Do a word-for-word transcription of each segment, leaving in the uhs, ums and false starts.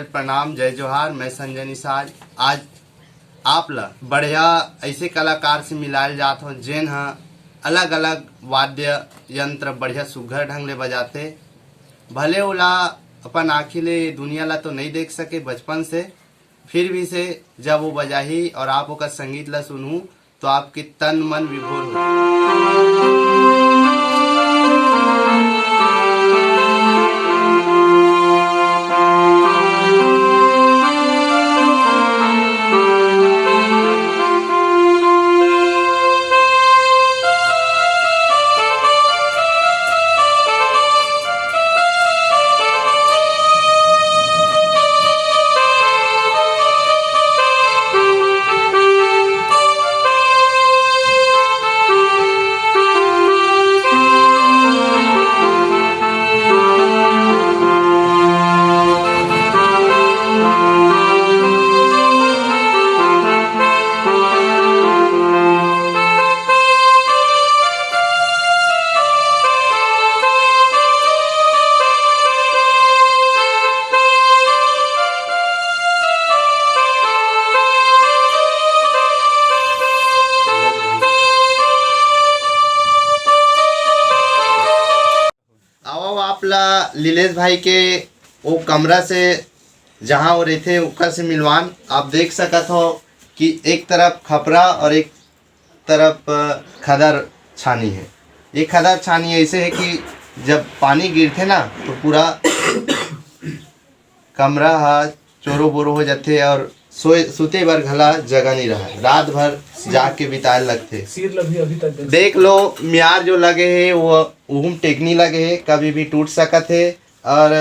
प्रणाम, जय जोहार। मैं संजय निषाद। आज आप ला बढ़िया ऐसे कलाकार से मिलाए जात हों, जेन ह अलग-अलग वाद्य यंत्र बढ़िया सुघर ढंग ले बजाथे। भले ओला अपन आँखी ले दुनिया ला तो नइ देख सके बचपन से, फिर भी से जब वो बजाही और आप ओकर संगीत ला सुनहू, तो आपके तन मन विभोर हो। आओ, आप ला लीलेश भाई के वो कमरा से, जहाँ वो रहते, ओकर से मिलवान। आप देख सकत हो कि एक तरफ खपरा और एक तरफ खदर छानी है। ये खदर छानी ऐसे है कि जब पानी गिरथे ना, तो पूरा कमरा हा चोरो बोरो हो जाथे और सोए, सुते बर घला जगह नहीं रहा, रात भर जाग के बिताए लगथे। सिर ल भी अभी तक देख देख लो, मियार जो लगे है, वो उहुम टेकनी लगे है, कभी भी टूट सकत है। और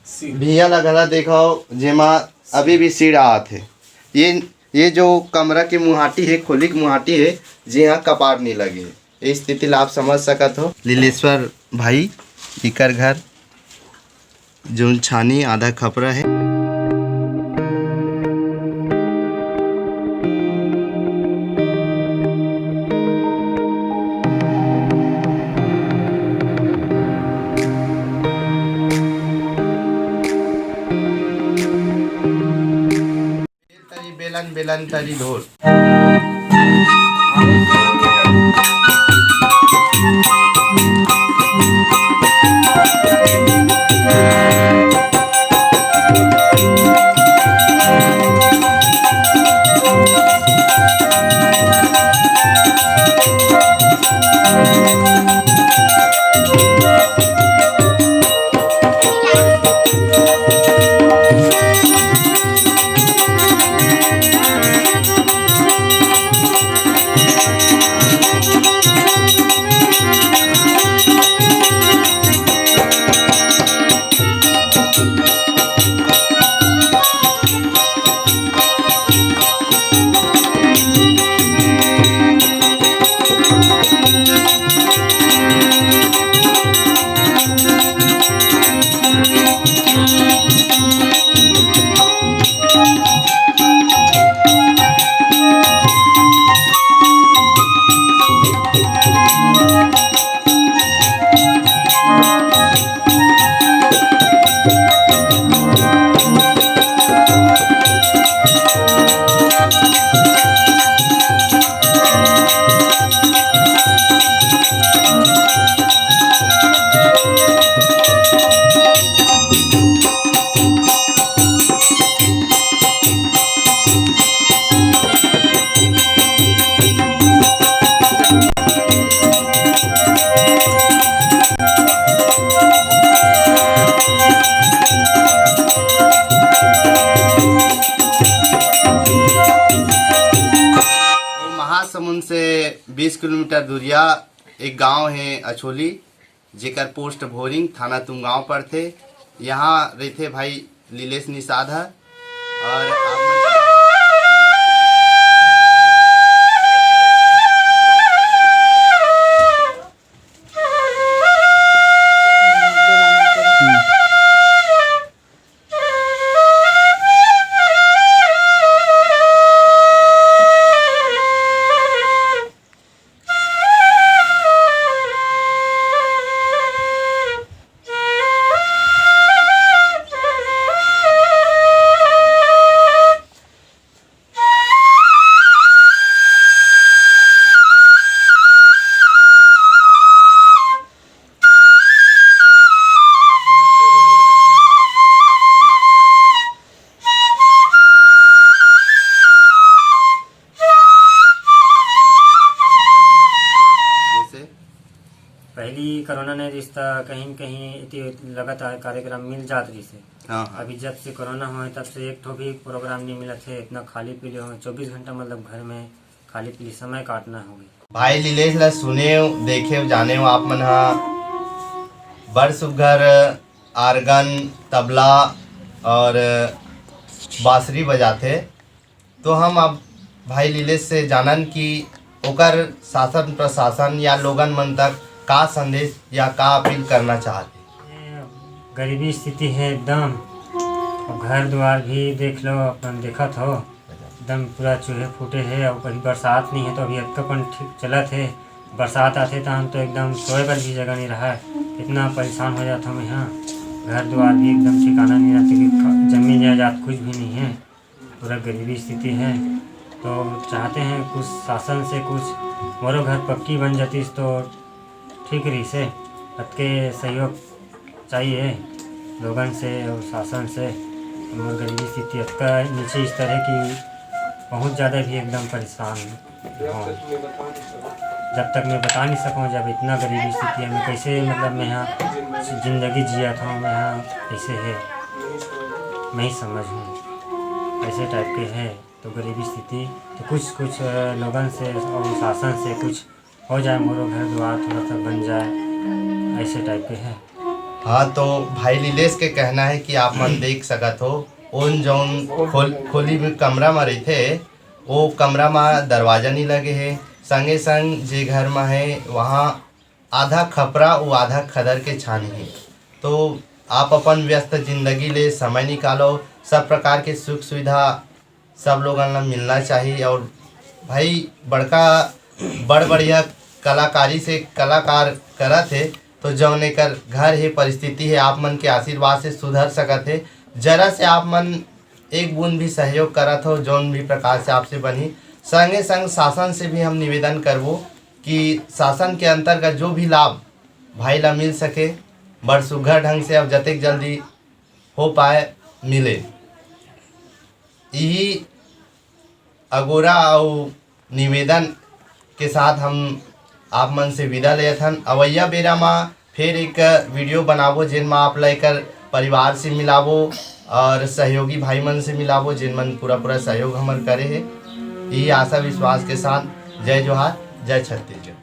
सिर। भिया ला घला देखो, जेमा अभी भी सीढ़ आत है। ये, ये जो कमरा के मुहाटी है, खोली के मुहाटी है, जी हाँ, कपाट नहीं लगे है। ये स्थिति ला आप समझ सकत हो। लीलेश्वर भाई, इकर घर जोन छानी आधा खपरा है। बेलन बेलन तरी ढोल। महासमुंद से बीस किलोमीटर दूरिया एक गांव है अछोली, जेकर पोस्ट भोरिंग, थाना तुमगांव पड़थे। यहाँ रहिथे भाई लीलेश निषाद ह। और आप मन पहली कोरोना नहीं रिहिस त कहीं न कहीं एती लगातार कार्यक्रम मिल जात रहिस हे। हाँ हाँ। अभी जब से कोरोना होय तब से एक ठो भी प्रोग्राम नहीं मिलत हे, इतना खाली पीली हो, चौबीस घंटा मतलब घर में खाली पीली समय काटना हो गई। भाई लीलेश ला सुनेव, देखेव, जानेव आप मन हा बड़ सुग्घर आर्गन, तबला और बांसुरी बजाथे। तो हम अब भाई लीलेश से जानन कि ओकर शासन प्रशासन या लोगन मन तक का संदेश या का अपील करना चाहत हे। ये गरीबी स्थिति है एकदम। अब घर द्वार भी देख लो, अपन देखत हो, एकदम पूरा चूहे फूटे है। और कभी बरसात नहीं है तो अभी अतका अपन ठीक चलत है, बरसात आथे त हम तो एकदम सोए बर भी जगह नहीं रहा, इतना परेशान हो जाता हूँ यहाँ। घर द्वार भी एकदम ठिकाना नहीं रहते कि ख- जमीन जायदाद कुछ भी नहीं है, पूरा गरीबी स्थिति है। तो चाहते हैं कुछ शासन से कुछ मोरो घर पक्की बन जातीस तो ठीक रहिसे। अतके सहयोग चाहिए लोगन से और शासन से। हमर गरीबी स्थिति अतका नीचे स्तर है कि बहुत ज़्यादा भी एकदम परेशान हूँ। जब तक मैं बता नहीं सकूँ, जब इतना गरीबी स्थिति है, मैं कैसे, मतलब, मैं यहाँ जिंदगी जिया था, मैं यहाँ कैसे है, मैं ही समझ हूँ, ऐसे टाइप के है। तो गरीबी स्थिति तो कुछ कुछ लोगन से और शासन से कुछ हो जाए, मोरो घर द्वार थोड़ा सा बन जाए, ऐसे टाइप के है। हाँ, तो भाई लीलेश के कहना है कि आप मन देख सकत हो, उन जौन खोल, खोली में कमरा में रहते, वो कमरा में दरवाजा नहीं लगे है। संगे संग जे घर में है, वहाँ आधा खपरा, वो आधा खदर के छानी है। तो आप अपन व्यस्त जिंदगी ले समय निकालो, सब प्रकार के सुख सुविधा सब लोगन ला मिलना चाहिए। और भाई, बड़का बड़ बढ़िया कलाकारी से कलाकार करत हे, तो जौन एकर घर हे, परिस्थिति हे, आप मन के आशीर्वाद से सुधर सकत हे। जरा से आप मन एक बूंद भी सहयोग करत हो, जौन भी प्रकार से आपसे बनी। संगे संग शासन से भी हम निवेदन करबो कि शासन के अंतर्गत जो भी लाभ भाई ला मिल सके, बड़ सुघर ढंग से अब जतेक जल्दी हो पाए, मिले। यही अगोरा अउ निवेदन के साथ हम आप मन से विदा लेत हन। अवइया बेरा मा फिर एक वीडियो बनाबो, जेन मा आप ला एकर परिवार से मिलाबो और सहयोगी भाई मन से मिलाबो, जेन मन पूरा पूरा सहयोग हमर करे हे। यही आशा विश्वास के साथ जय जोहार, जय छत्तीसगढ़।